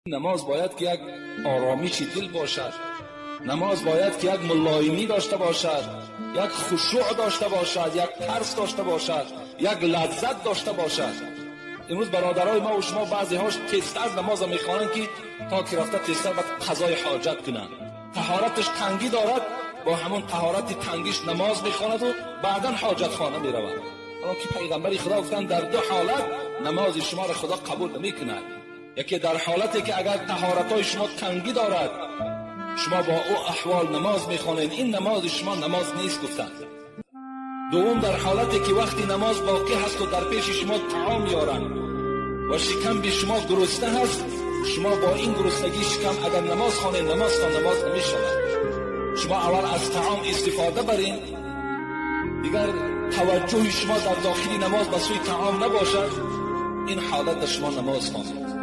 Намоз бояд ки як оромиши дил бошад. Намоз бояд ки як мулоимӣ дошта бошад, як хушӯъ дошта бошад, як тарс дошта бошад, як лаззат дошта бошад. Имрӯз бародарои мо ва шумо баъзеҳош тезтар намозро мехонанд, ки то ки рафта тезтар баъд қазои ҳоҷат кунанд. Таҳораташ тангӣ дорад, бо ҳамон таҳорати тангиш намоз мехонаду баъдан ҳоҷатхона меравад. Ҳоло ки пайғамбари Худо гуфтанд, дар ду ҳолат намози шуморо Худо қабул намекунад. Яке дар ҳолате ки агар таҳоратҳои шумо тангӣ дорад, шумо бо ӯ аҳвол намоз мехонед, ин намози шумо намоз нест, гуфтанд. Дуввум, дар ҳолате ки вақти намоз боқӣ ҳасту дар пеши шумо таом меоранд ва шикамби шумо гурусна ҳаст, шумо бо ин гуруснагии шикам агар намоз хонед, намозтон намоз намешавад. Шумо аввал аз таом истифода баред, дигар таваҷҷӯҳи шумо дар дохили намоз ба сӯи таом набошад, ин ҳолат дар шумо намоз хонед.